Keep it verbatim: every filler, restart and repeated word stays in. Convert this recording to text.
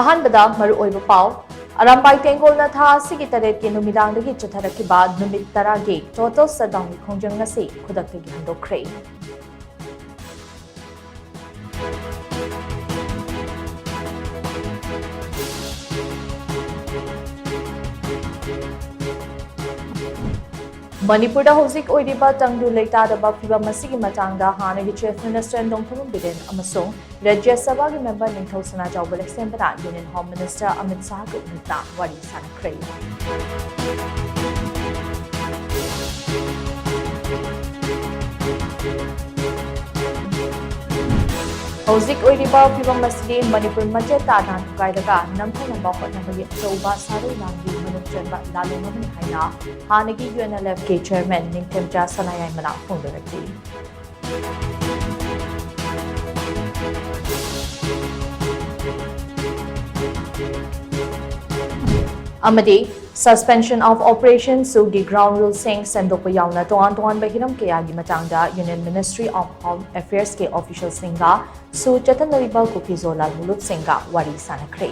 ꯑꯍꯥꯟꯕꯗ ꯃꯔꯨꯑꯣꯏꯕ ꯄꯥꯎ꯫ ꯑꯔꯥꯝꯕꯥꯏ ꯇꯦꯡꯒꯣꯜꯅ ꯊꯥ ꯑꯁꯤꯒꯤ ꯇꯔꯦꯠꯀꯤ ꯅꯨꯃꯤꯗꯥꯡꯗꯒꯤ ꯆꯠꯊꯔꯛꯈꯤꯕ ꯅꯨꯃꯤꯠ ꯇꯔꯥꯒꯤ total shutdownꯒꯤ ꯈꯣꯡꯖꯪ ꯑꯁꯤ ꯈꯨꯗꯛꯇꯒꯤ ꯍꯟꯗꯣꯛꯈ꯭ꯔꯦ꯫ ꯃꯅꯤꯄꯨꯔꯗ ꯍꯧꯖꯤꯛ ꯑꯣꯏꯔꯤꯕ ꯇꯪꯗꯨ ꯂꯩꯇꯥꯗꯕ ꯐꯤꯚꯝ ꯑꯁꯤꯒꯤ ꯃꯇꯥꯡꯗ ꯍꯥꯟꯅꯒꯤ Chief Minister ꯅꯣꯡꯊꯣꯝꯕꯝ ꯕꯤꯔꯦꯟ ꯑꯃꯁꯨꯡ ꯔꯥꯖ꯭ꯌ ꯁꯚꯥꯒꯤ member ꯅꯤꯡꯊꯧ ꯁꯅꯥꯖꯥꯎꯕ ꯂꯩꯁꯦꯝꯕꯅ Union Home Minister ꯑꯃꯤꯠ ꯁꯥꯍꯒ ꯎꯅꯗꯨꯅ ꯋꯥꯔꯤ ꯁꯥꯟꯅꯈ꯭ꯔꯦ꯫ ꯍꯧꯖꯤꯛ ꯑꯣꯏꯔꯤꯕ ꯐꯤꯚꯝ ꯑꯁꯤꯗꯤ ꯃꯅꯤꯄꯨꯔ ꯃꯆꯦꯠ ꯇꯥꯅ ꯊꯨꯒꯥꯏꯔꯒ ꯅꯝꯊꯅꯕ ꯍꯣꯠꯅꯕꯒꯤ ꯑꯆꯧꯕ ꯁꯥꯔꯣꯏ ꯂꯥꯡꯒꯤ ꯃꯅꯨꯡ ꯆꯟꯕ ꯂꯥꯂꯣꯡ ꯑꯃꯅꯤ ꯍꯥꯏꯅ ꯍꯥꯟꯅꯒꯤ UNLFꯀꯤ chairman ꯅꯤꯡꯊꯦꯝꯆꯥ ꯁꯅꯥꯌꯥꯏꯃꯅ ꯐꯣꯡꯗꯣꯔꯛꯂꯤ꯫ ꯑꯃꯗꯤ Suspension of Operation ꯁꯨꯒꯤ ground ruleꯁꯤꯡ ꯁꯦꯝꯗꯣꯛꯄ ꯌꯥꯎꯅ ꯇꯣꯉꯥꯟ ꯇꯣꯉꯥꯟꯕ ꯍꯤꯔꯝ ꯀꯌꯥꯒꯤ ꯃꯇꯥꯡꯗ Union Ministry of Home Affairsꯀꯤ officialꯁꯤꯡꯒ ꯁꯨ ꯆꯠꯊꯅꯔꯤꯕ ꯀꯨꯀꯤ-ꯖꯣ ꯂꯥꯜꯍꯧꯂꯨꯞꯁꯤꯡꯒ ꯋꯥꯔꯤ ꯁꯥꯟꯅꯈ꯭ꯔꯦ꯫